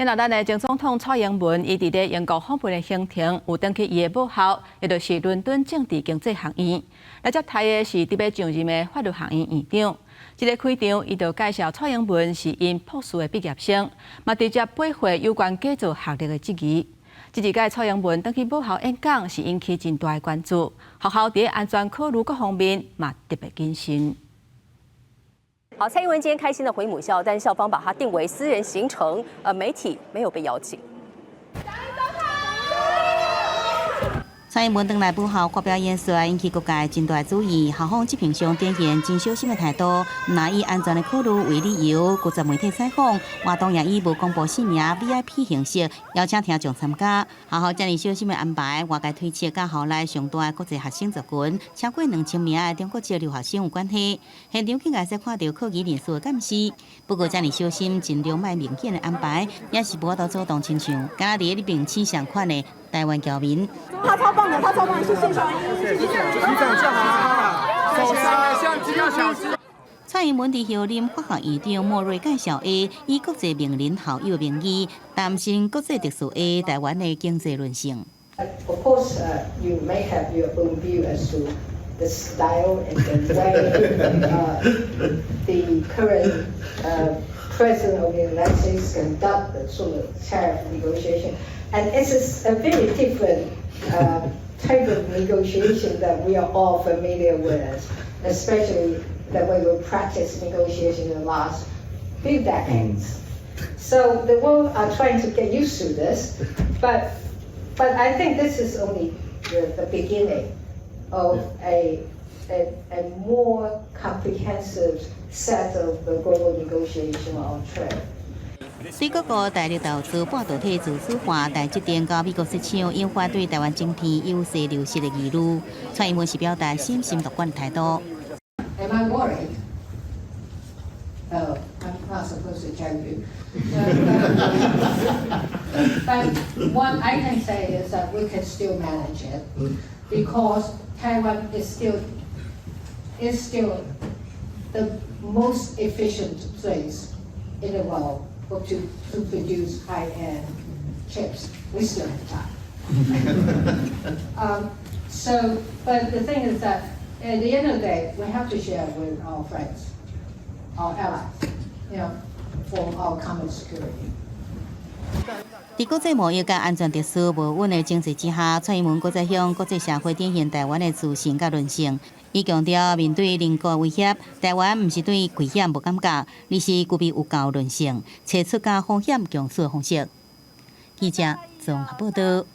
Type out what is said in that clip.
那咱的前總統蔡英文，伊佇咧英國訪問的行程，有轉去伊的母校，也就是倫敦政治經濟學院。來接待的是佇欲上任的法律學院院長。這个開場，伊就介紹蔡英文是𪜶博士的畢業生，嘛直接駁回有關假造學歷的質疑。這一擺蔡英文轉去母校演講，是引起真大的關注。學校佇安全考慮各方面嘛特別謹慎。好，蔡英文今天開心的回母校，但校方把他定為私人行程，媒體沒有被邀請。蔡英文轉來母校發表演說，引起各界真大注意。校方執行上展現真小心的態度，毋但以安全的考慮為理由，拒絕媒體採訪。活動也以無公布姓名 VIP 形式邀請聽眾參加。學校遮爾小心的安排，外界推測佮校內上大的國際學生族群超過2000名的中國籍留學生有關係。現場更會使看著可疑人士的監視。不過遮爾小心，盡量莫明顯的安排，也是無法度阻擋親像敢若佇咧明星仝款的台灣僑民。他超棒的，他超棒，謝謝小英，謝謝。鼓掌就好，手上相機要小心。蔡英文佇候任法學院長莫瑞介紹下，以國際名人校友名義，擔心國際秩序下台灣的經濟韌性。 Of course, you may have your own view as to the style and the way the current president of the United States conduct the sort of tariff negotiation. And it's a very different type of negotiation that we are all familiar with, especially the way we practice negotiation in the last few decades. So the world are trying to get used to this, but I think this is only the beginning of a more comprehensive set of the global negotiation on trade. 對各國大陸投資半導體自主化，台積電佮美國設廠，引發對台灣晶片優勢流失的疑慮。蔡英文是表達審慎樂觀的態度。 Am I worried? Oh, I'm not supposed to tell you. But what I can say is that we can still manage it because Taiwan is still the most efficient place in the world to produce high-end chips. We still have time. So, but the thing is that at the end of the day, we have to share with our friends, our allies, for our common security. 佇國際貿易佮安全秩序無穩的情勢之下，蔡英文閣再向國際社會展現台灣的自信佮韌性。伊強調，面對鄰國威脅，台灣毋是對危險無感覺，而是具備有夠韌性，揣出佮風險共處的方式。記者綜合報道。